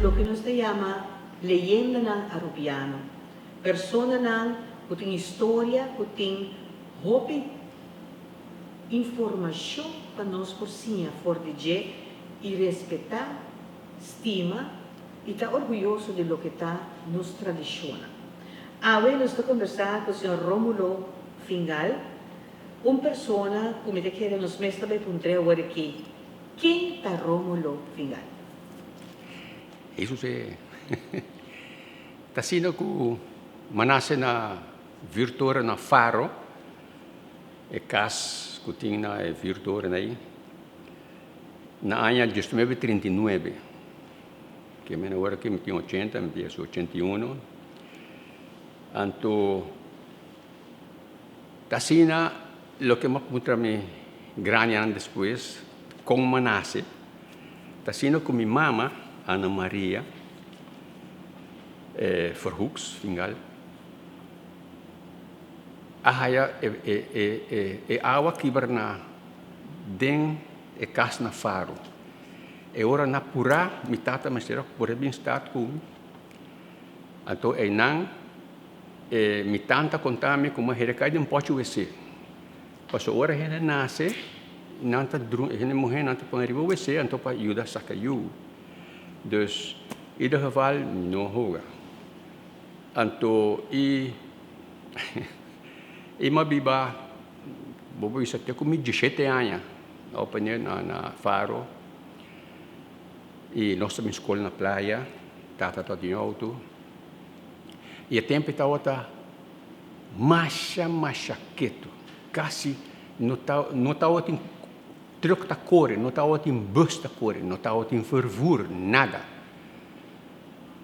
loke nos ta yama leyendanan Arubiano. Personanan ku tin historia, ku tin hopi informashon pa nos por siña for di dje i respetá, stima i ta orguyoso di loke ta nos tradishonnan. Awe nos ta kombersá ku señor Romulo Fingal, un persona ku mi ta kere nos mes ta bai puntr'é awor aki, Ken ta Romulo Fingal? Hesus e ta asina ku mi a nase na Vuurtoren na Faro, e kas ku tin na e Vuurtoren ei, na aña diesnuebe trinta i nuebe. Ke mene ora ku mi tin ochenta, mi tin esun ochenta i uno. Anto ta asina loke mi a puntra mi grandinan despues kon mi a nase, ta asina ku mi mama, Ana Maria Verhoeks Fingal, a haya e awa kibra na den e kas na Faro. E ora na purá mi tata mester a kore bin stad ku mi. Anto einan e mi tanta konta mi kuma hende kai den pòchi wc. Pasobra ora hende nase nan ta drumi, hende muhé nan ta pone riba wc anto pa yuda saka yu. Dus ieder geval mi no hoga. Anto i i mi a biba bo por bisa te ku mi dieshete aña a opené na Faro i nos ta bin skol na playa, tata tabatin outo i e tempu tabata masha masha ketu, kasi no no tabatin trùk ta kore, no tabatin bùs ta kore, no tabatin vervoer, nada.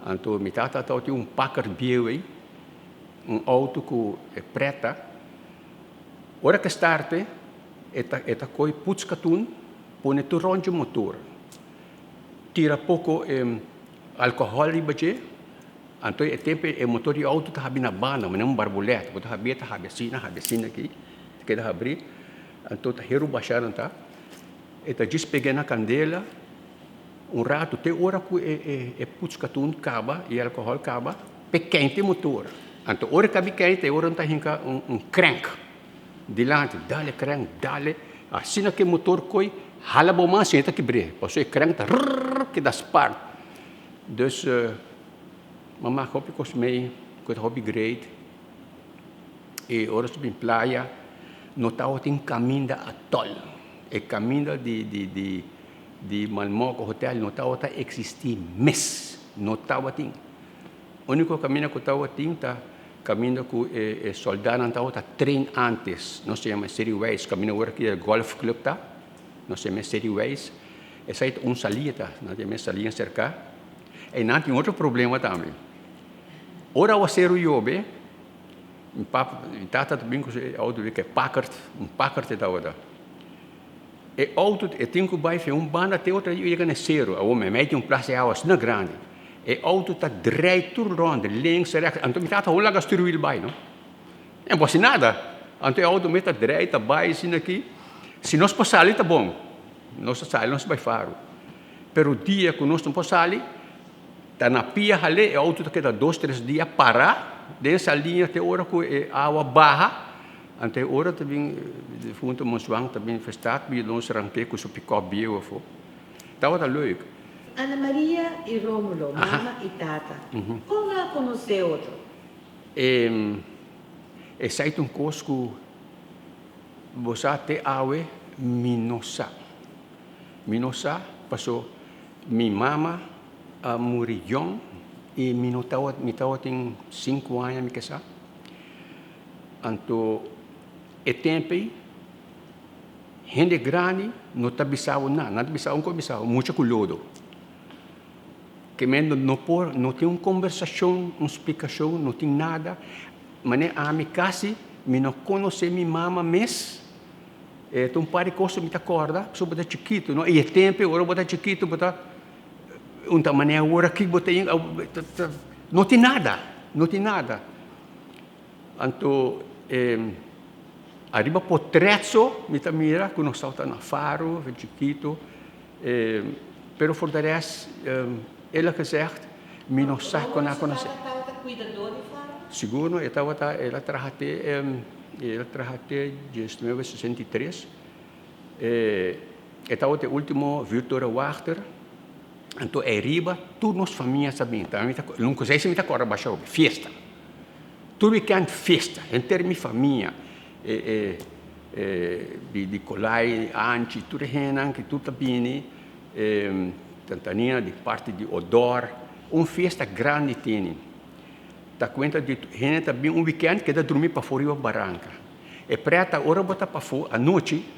Anto mi tata tabatin un Packard bieu ei, un outo ku e preta. Ora ku e starte e ta e ta koi puts katun pone tur rònt dje motor, tira poko alkohòl riba dje, anto e tempu e motor di outo ta habri na banda manera un barbulèt, bo ta habri e ta habri asina habri asina aki, ta keda habri, anto ta heru basha nan ta, e ta djis pega na kandela. Un ratu te ora ku e puts katun kaba i e alkohòl kaba p'e kente motor. Anto ora e kabi kente e ora nan ta hinka un krenk dilanti, dale krenk, dale, asina ku e motor koi hala bo mas i e ta kibr'é pasobra e krenk ta rrrr keda spart. Dus mi a maka hopi kos mei ku ta hopi great i ora su bin playa no tabatin kaminda atòl, e kaminda di di. Di Malmok Hotel no tabata existi mes, no tabatin. Unico caminda cu tabatin ta caminda cu e soldanan tabata train antes, nos ta yama Seri Wijs, caminda ora cu e golf club ta, nos ta yama Seri Wijs, esai ta un salida, nan ta yama e salida cerca. Einan tin otro problema tambe, ora awaceru yobe, mi papa, mi tata ta bin cu su auto di Packard, un Packard e tabata. E auto e tin ku bai fe un banda te otro yega na e seru. Awor meimei tin un plas di awa asina grandi. E auto ta drei tur rond, links, rechts. Anto mi tata hopi laga stuurwiel bai no. E no por hasi nada. Anto e auto mes ta drei, ta bai asina aki. Si nos por sali ta bon. Nos ta sali nos ta bai faru. Pero dia ku nos no por sali, ta na pia hal'é, e auto ta keda dos tres dia para den saliña te ora ku e awa baha. Anto e ora ta bin defunto Monswang ta bin festad bi nos ranke ku su pikòp bieu afó. Tabata leuk. Ana Maria i Romulo, mama i tata, kon nan a konosé otro? Esei ta un kos ku bo sa te awe mi no sa. Mi no sa paso mi mama a muri yòn i mi no tabata mi tabatin sinku aña mi ke sa. Anto e tempu ei hende grandi no ta bisa bo nada, nan ta bisa un kos bisa bo mucha ku lodo. Ke men no por no tin un kombersashon, un splikashon, no tin nada. Manera ami kasi mi no konosé mi mama mes, e ta un par di kos ku mi ta kòrda pasobra bo ta chikitu no, i e tempu ei ora bo ta chikitu bo ta un ta manera awor aki bo ta no tin nada, no tin nada. Anto e ariba potret so mi ta mira ku nos tabata na Faro, chikitu, pero for de rest. Eerlijk gezegd, mi no sa kon a konosé. Su tata tabata kuidadó di Faro? Sigur no, e tabata, el a traha te, el a traha te diesnuebe sesenta i tres. E tabata e último vuurtorenwachter. Anto ei riba tur nos famia sa bin. Ta mi ta, nunca sei si mi ta kòrda basha hopi, fiesta. Tur weekend fiesta, henter mi famia, e e e di di Colai, Anchi, tur e hendenan ki tur ta bini, e Tantanina di parti di Odor, un fiesta grandi tene. Ta kuenta di hende ta bin un weekend keda drumi pafó riba baranka. E preta ora bo ta pafó anochi,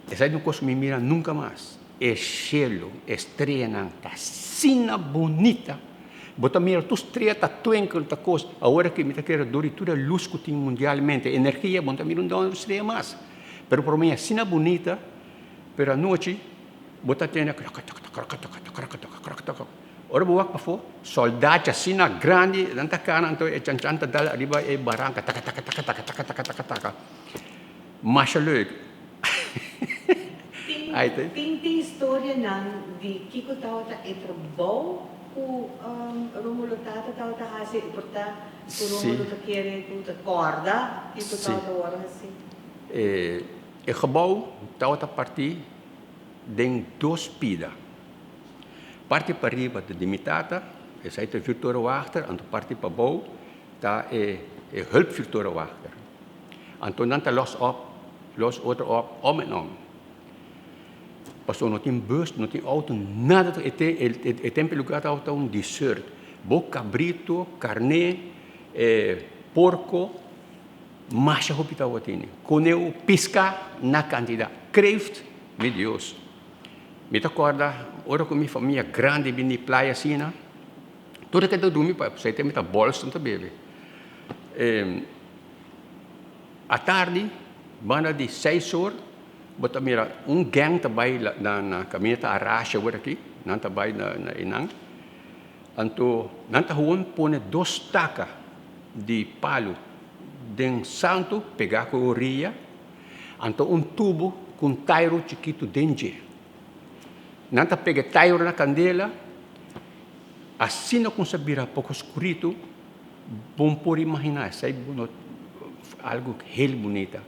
Esei ta un kos ku mi mira nunka mas. E shelu, e streanan ta asina bunita. Bo ta mira tur strea ta twinkle, ta kos. Awor aki mi ta kere dor di tur e lus ku tin mundialmente, energia, bo no ta mira un dònde strea mas. Pero por mi asina bunita, pero anochi bo ta tende krakataka-krakataka-krakataka-krakataka. Ora bo wak pafó, sòldatchi asina grandi, nan ta kana anto e chanchan ta dal ariba e baranka taka-taka-taka-taka-taka-taka-taka. Masha leuk. Tin tin tin historianan di kiko tabata e trabou ku Romulo tata tabata hasi i por ta ku Romulo ta kere ku ta kòrda kiko tabata wòrdu hasi? E gebou tabata partí den dos pida. Parti pariba ta di mi tata, esei ta e vuurtorenwachter, anto parti pabou ta e hulpvuurtorenwachter. Anto nan ta los op, los otro op, om en om. Pasobra no tin bus, no tin auto, nada. E te, e, e tempo e lugar tabata un desert. Bo cabrito, carné, eh, porco, masha hopi tabatin. Coneu, pisca na cantidad. Kreeft, mi Dios. Mi ta corda ora cu mi famia grandi bini playa asina, tur e ta drumi pa, pasobra e tempo ta bols nan ta bebe. Eh, Atardi, banda di seis or, bo ta mira un gang ta bai na na kaminda ta Arasha awor aki, nan ta bai na na einan. Anto nan ta gewoon pone dos taka di palu den santu pegá ku e oriya, anto un tubu ku un tairu chikitu den dje. Nan ta pega e tairu na kandela, asina ku sa bira poko skuritu, Bon por imaginá esei bo no algu heel bunita.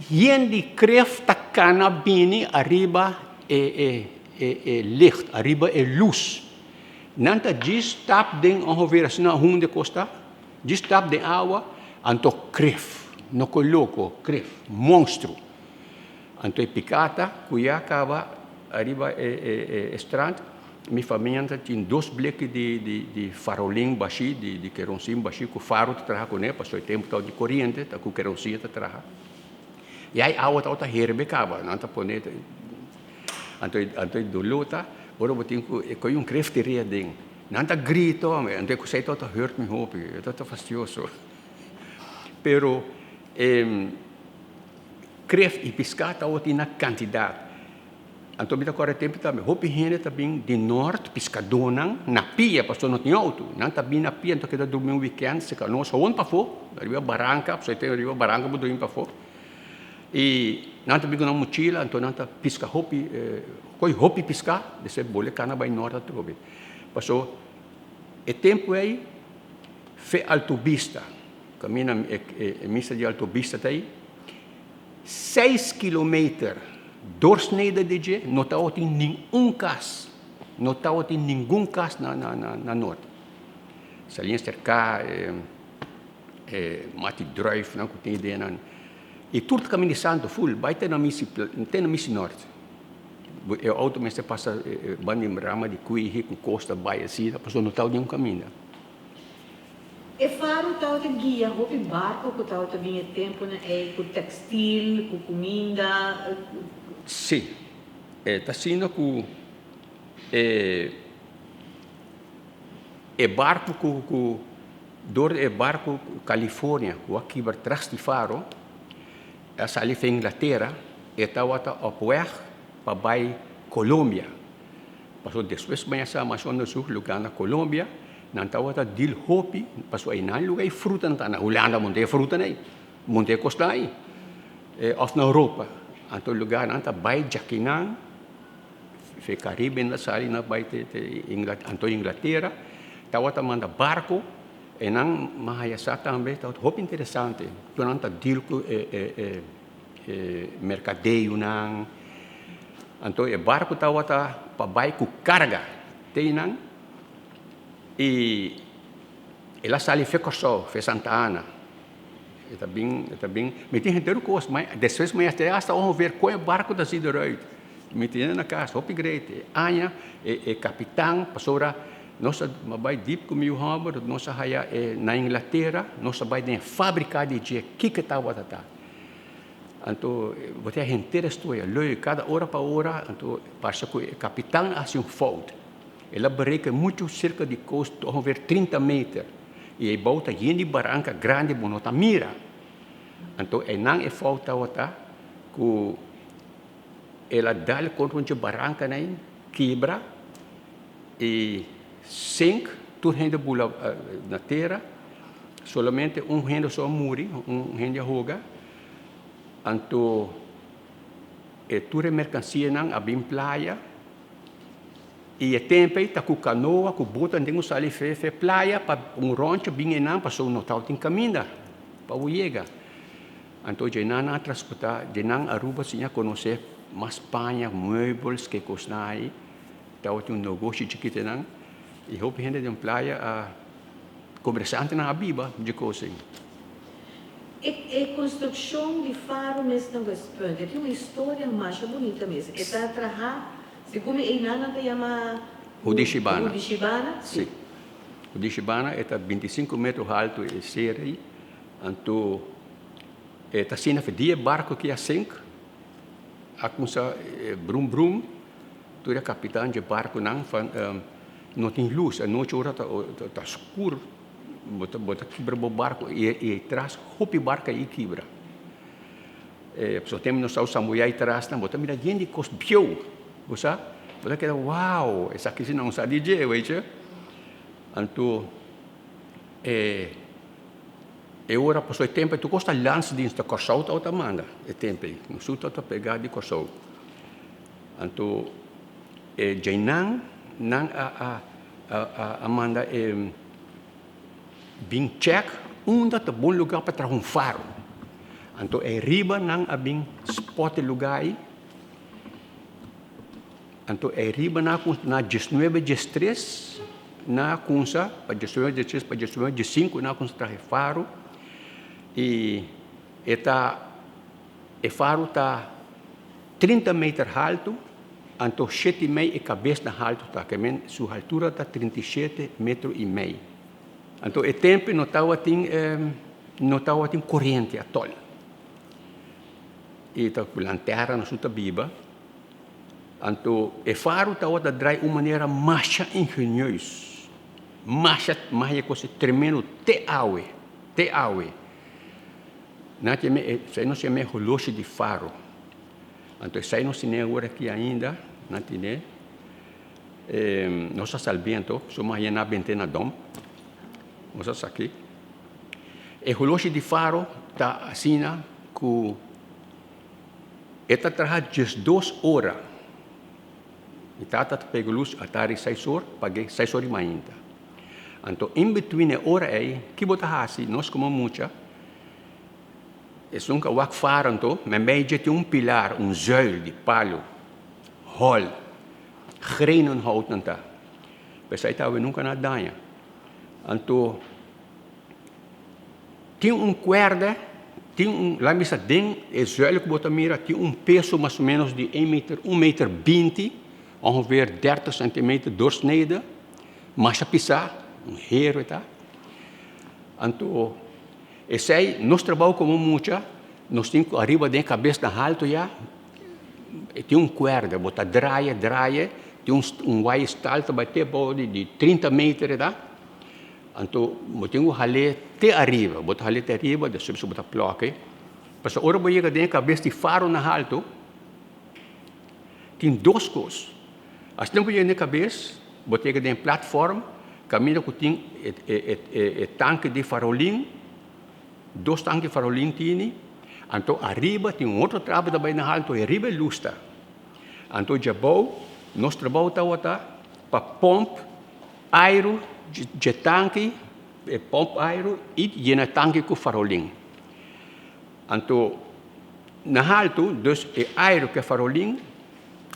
Yen di kref ta kana bini ariba e e e e licht, ariba e lus. Nan ta djis tap den ongeveer asina hunde kos ta, djis tap den awa, anto kref, no ku loko, kref, monstru. Anto e pikata ku ya kaba ariba e e e strand, mi famia ta tin dos bleki di di di farolin bashí, di di keronsin bashí ku faro ta traha kuné, pasobra e tempu tabata di koriente, ta ku keronsin ta traha. Ya e awa tabata herbe kaba, nan ta pone anto anto e doló ta ora bo tin ku e kohe un krefteria aden. Nan ta grita hombre, anto e kusai tabata hurt mi hopi, e tabata fastioso. Pero e. Kreft i piská tabatin na kantidat. Anto mi ta kòrda e tempu tambe hopi hende ta bin di nòrt, piskadónan, na pia pasobra no tin outo. Nan ta bin na pia anto keda durmi un wikènt serka nos howon pafó, riba baranka, pasobra e tempu riba baranka bo durmi pafó. I nan ta bin ku nan mochila anto nan ta piska hopi, koi hopi piská, despues bole kana bai nòrt atrobe. Pasobra e tempu ei fe Altobista. Kaminda e misa di Alto Bista ta ei, seis kilometer doorsnede di dje no tabatin ningun kas, no tabatin ningun kas na na nort. Saliña serka e mati druifnan ku tin den i tur ta kaminda di santu ful bai te na misi te na misi nort. E outo mester pasa banda di rama di kuihi ku kosta bai asina pasobra no tabatin un kaminda. E faro tabata guia hopi barco cu tabata bin e temponan ey cu textil, cu cuminda. Sí, e ta asina cu e e barco cu cu door di e barco California cu a kibra tras di faro a sali for Inglatera e tabata op weg pa bay Colombia. Pasobra despues maña sa mas onderzoek lugar na Colombia nan tabata deal hopi pasobra einan lugar e fruta nan ta na Hulanda monta e fruta nan ei monta e kosnan ei of na Europa anto lugar nan ta bai djakinan. Fe Caribe nan sali nan bai te te anto Inglatera tawata manda barco e nan haya sa tambe tawata hopi interesante tur nan ta deal cu e e e e mercadeonan anto e barco tawata pa bai cu carga te nan y el a sali fe Corsou fe Santa Ana. E ta bin, e ta bin. Mi tin henter kos, ma despues mi a te hasta ongeveer kon e barko ta si eruit. Mi tene na kas, hopi great. E aña e e kapitan, pasobra nos a bai diep ku mi yu hòmber, nos a haya e na Inglatera, nos a bai den e fabrika di dje kiko tabata ta. Anto bo ta henter e storia leuk, kada ora pa ora, anto parse ku e kapitan a hasi un fout. El a bereken muchu serka di kost ongeveer 30 meter. I e bou ta yen di baranka grandi bo no ta mira. Anto einan e fout tabata ku el a dal kontra un dje barankanan kibra i sink tur hende bula na tera. Solamente un hende so a muri, un hende a hoga. Anto e tur e merkansianan a bin playa. I e tempu ei ta ku kanoa ku boto den un sali fe fe playa pa un roncho bin einan pasobra no tabatin kaminda pa bo yega. Anto djenan nan a transportá djenan Aruba siña konosé mas paña, muebels, ke kosnan ei. Tabatin un nogoshi chikito einan i hopi hende den playa a komersiantenan a biba dje kos ei. E e konstrukshon di faro mes na Westpunt e tin un historia masha bunita mes. E ta traha Segun mi einan nan ta yama Hudishibana. Hudishibana, si. Hudishibana e ta 25 metro haltu e ser ei, anto e ta asina fe dia e barko ki a sink a kumsa brum brum, tur e kapitan dje barkonan van no tin lus, anochi ora ta ta skur bo ta bo ta kibra bo barko i e tras hopi barko a kibra. Pasobra tempu nos ta usa muyai trasnan bo ta mira yen di kos bieu, bo sa, bo ta keda wow, esaki si nan sa di dje, weet je. Anto e e ora pasobra e tempu ei tur kos ta landsdienst, ta Kòrsou tabata manda e tempu ei, nos tur tabata pega di Kòrsou. Anto e djeinan nan a a a a manda e. Bin check unda ta bon lugar pa traha un faro. Anto e riba nan a bin spot e lugar ei. Anto e riba nan a kunsa na diesnuebe diestres nan a kunsa pa diesnuebe diestres pa diesnuebe diesinku nan a kunsa traha e faro i e ta e faro ta 30 meter haltu. Anto shete i mei e kabes na haltu ta, ke men su haltura ta 37 metro i mei. Anto e tempu no tabatin no tabatin koriente atòl. I ta ku lanterna nos ta biba. Anto e faro tabata drai un manera masha ingenieus, masha masha kos tremendo te awe, te awe. Nan ta yama e, nos yama e holoshi di faro. Anto esei nos tene awor aki ainda, nan tene. Nos a sal biento, so mas yena bente na dom. Nos a saki. E holoshi di faro ta asina ku e ta traha 12 ora. Mi tata ta pega lus atari seis or, pag'é seis or di mainta. Anto in between e ora ei, ki bo ta hasi? Nos komo mucha. Esun ka wak far anto, meimei dje tin un pilar, un zuil di palu, hol, grenenhout nan ta. P'esei ta awe nunka na daña. Anto tin un kuerda, tin un, laat mi bisa den e zuil ku bo ta mira tin un peso mas o menos di un meter, un meter binti, ongeveer dertig centimeter doorsnede, masha pisá, un hero e ta. Anto Esei nos trabou komo mucha, nos tin ku ariba den e kabes na haltu ya, e tin un kuerda, bo ta draia, draia, tin un un waya stal ta bai te abou di di 30 meter e ta, anto bo tin ku hal'é te ariba, bo ta hal'é te ariba, despues bo ta plòk e, pasobra ora bo yega den e kabes di faro na haltu, tin dos kos, asina bo yega den e kabes, Bo ta yega den platform kaminda ku tin e tanke di farolin, dos tanke di farolin tini, anto ariba tin un otro trapo ta bai na haltu, anto ariba e lus ta. Anto djabou Nos trabou tabata pa pomp airu dje tanki, e pomp airu i yena e tanki ku farolin. Anto na haltu, dus e airu ku e farolin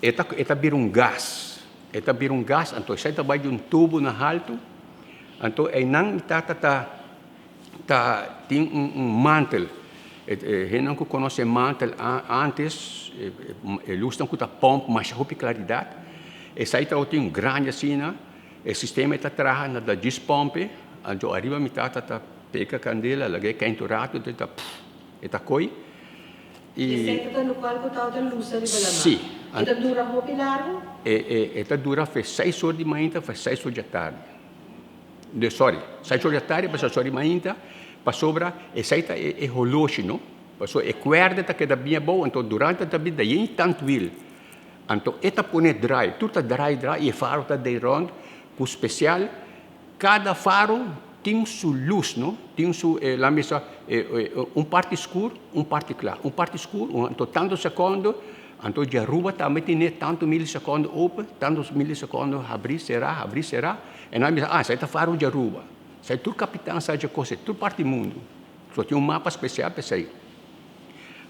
e ta e ta bira un gas, e ta bira un gas, anto esei ta bai di un tubu na haltu, anto einan mi tata ta ta tin un un mantel, e hendenan ku konosé mantel antes, e lusnan ku ta pòmp masha hopi klaridat, esei tabatin un grandi asina, e sistema e ta traha na ta djis pòmp e, anto ariba mi tata ta peka kandela laga e keintu ratu e ta pff e ta koi i. Esei ta lokual ku tabata lusa riba lamá? Si. E ta dura hopi largu? E ta dura fe seis or di mainta fe seis or djatardi. De sorry, seis or di atardi pa seis or di mainta, pasobra esei ta e holoshi no, pasobra e kuerda ta keda bien abou, anto durante ta bin ta yen tant wiel, anto e ta pone draai, tur ta draai draai i e faro ta dei rond ku spesial kada faro tin su lus no, tin su laat mi bisa un parti skur un parti kla, un parti skur anto tantu sekondo Anto djaruba tambe tene tantu milisekondo open, tantu milisekondo habrí, será, habrí, será. E nan a bisa, ah, esei ta faro djaruba. Esei tur kapitan sa dje kos ei, tur parti mundu. So tin un mapa spesial pa esei.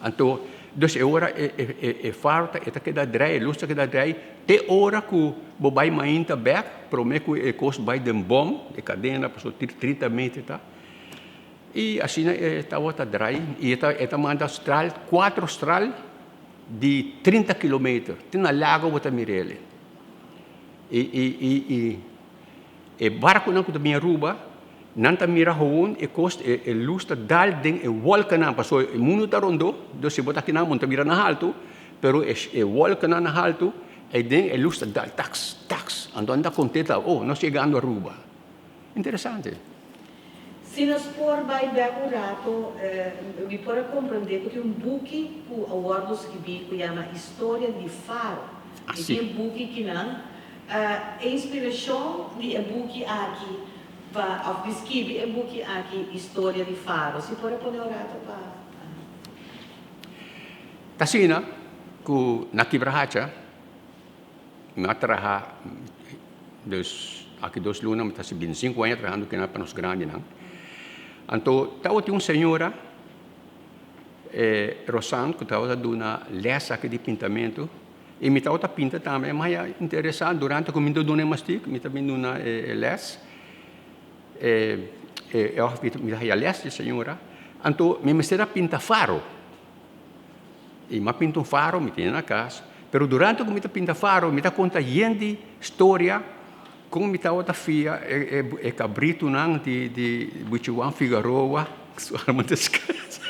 Anto, dus e ora e e e faro ta e ta keda drei, e lus ta keda drei te ora ku bo bai mainta bèk promé ku e kos bai den bòm, e kadena pasobra 30 meter ta. I asina e tabata drai i e ta manda stral, kuatro stral di 30 kilometer, te na lago bo ta mira el. I i i i e barkunan ku ta bini Aruba, nan ta mira gewoon e kos, e e lus ta dal den e wolkennan, pasobra e mundu ta rondó, dus si bo ta akinan bo no ta mira na haltu, pero e e wolkennan na haltu, ei den e lus ta dal taks, taks, anto nan ta kontenta, oh nos yegando Aruba. Interesante. Si nos por bai bek un rato, mi por a comprende cu tin un buki cu a wordo skibi cu yama Historia di Faro. Mi tin e buki kinan. E inspiracion di e buki aki pa of di skibi e buki aki Historia di Faro. Si por a pone un rato pa. Ta asina cu na Kibrahacha Mi a traha dus aki dos luna mi ta hasi bintisinko aña trahando kina pa nos grandinan. Anto tabatin un señora Rosan ku tabata duna lès aki di pintamentu i mi tabata pinta tambe. Mi a interesá durante ku mi ta duna e mastik mi ta bin duna e lès òf mi ta haya lès di e señora. Anto mi mester a pinta faro. I mi a pinta un faro, mi tene na kas. Pero durante ku mi ta pinta faro, mi ta konta hende storia kon mi tabata fia e kabritunan di di Buchi Juan Figaroa su arma descansa.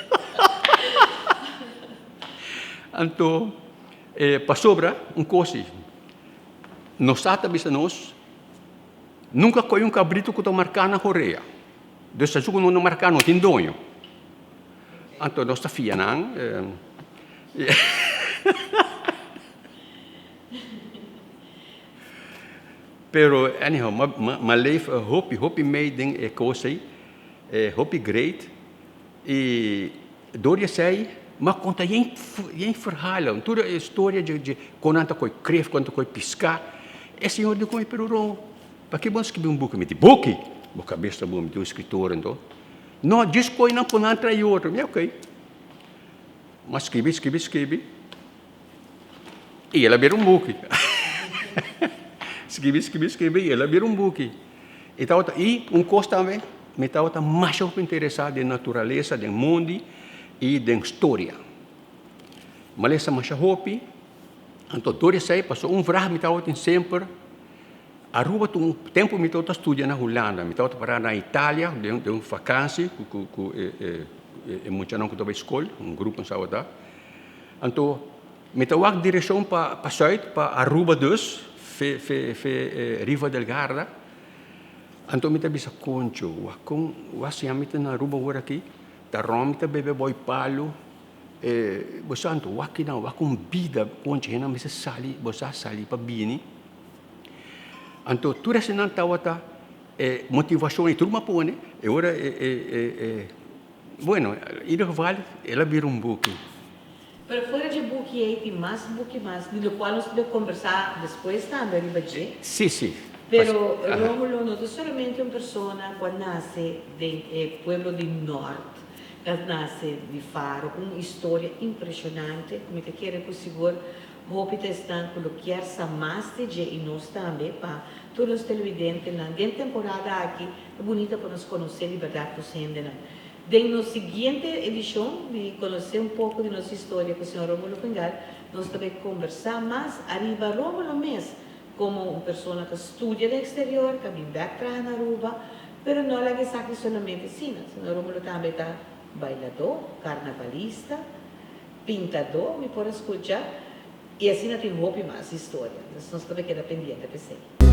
Anto pasobra un kos si, nos tata a bisa nos, nunka kohe un kabritu ku ta marká na horea. Dus esun ku no ta marká no tin doño. Anto nos ta fia nan. Pero anyhow, m'a leef hopi, hopi mee den e kos ei, hopi great. I dor di esei m'a konta yen yen verhalen, tur e storia dje kon nan ta koi kref, kon nan ta koi piská. E señor di koe, pero Ron, pake bo a skibi un buki? Mi di, buki? Bo kabes ta bon, mi di un skritor anto. No, djis koe nan por nan trae otro. Mi ok. M'a skibi, skibi, skibi. I el a bira un buki. Skibi, skibi, skibi i el a bira un buki. I tabata, i un kos tambe, mi tabata masha hopi interesá den naturalesa, den mondi i den storia. M'a lesa masha hopi, anto dor di esei pasobra un vrag mi tabatin semper. Aruba ta un tempu mi tabata studia na Hulanda, mi tabata para na Italia den un vakansi ku ku ku e e e muchanan ku ta bai skol, un grupo nos tabata. Anto mi ta wak direkshon pa pa sùit, pa Aruba dus, fe fe fe Riva del Garda. Anto mi ta bisa koncho, wak kon wak siña mi ta na Aruba awor aki, ta ròm mi ta bebe boi palu, e bo sa anto wak kinan, wak un bida koncho hende a mester sali, bo sa sali pa bini. Anto tur esnan tabata e motivacion y tur m'a pone e ora e e e bueno in ieder geval el a bira un buki. Pero fuera di buki ei tin mas buki mas, di lokual nos ta kombersá despues tambe riba dje. Sí, sí. Pero Rómulo no ta solamente un persona ku a nase den e pueblo di nòrt, a nase di Faro, ku un historia impreshonante ku mi ta kere ku sigur hopi ta esnan ku lo kier sa mas di dje i nos tambe pa tur nos televidentenan den temporada aki ta bunita pa nos konosé di bèrdat nos hendenan. Den nos siguiente edishon di Konosé un poko di nos historia ku señor Rómulo Fingal, nos ta bai kombersá mas ariba Rómulo mes komo un persona ku a studia den eksterior, ku a bin bèk traha na Aruba, pero no a laga esaki solamente asina, sino Rómulo tambe ta bailadó, karnavalista, pintadó, mi por a skucha, i asina tin hopi mas historia. Nos ta bai keda pendiente p'esei.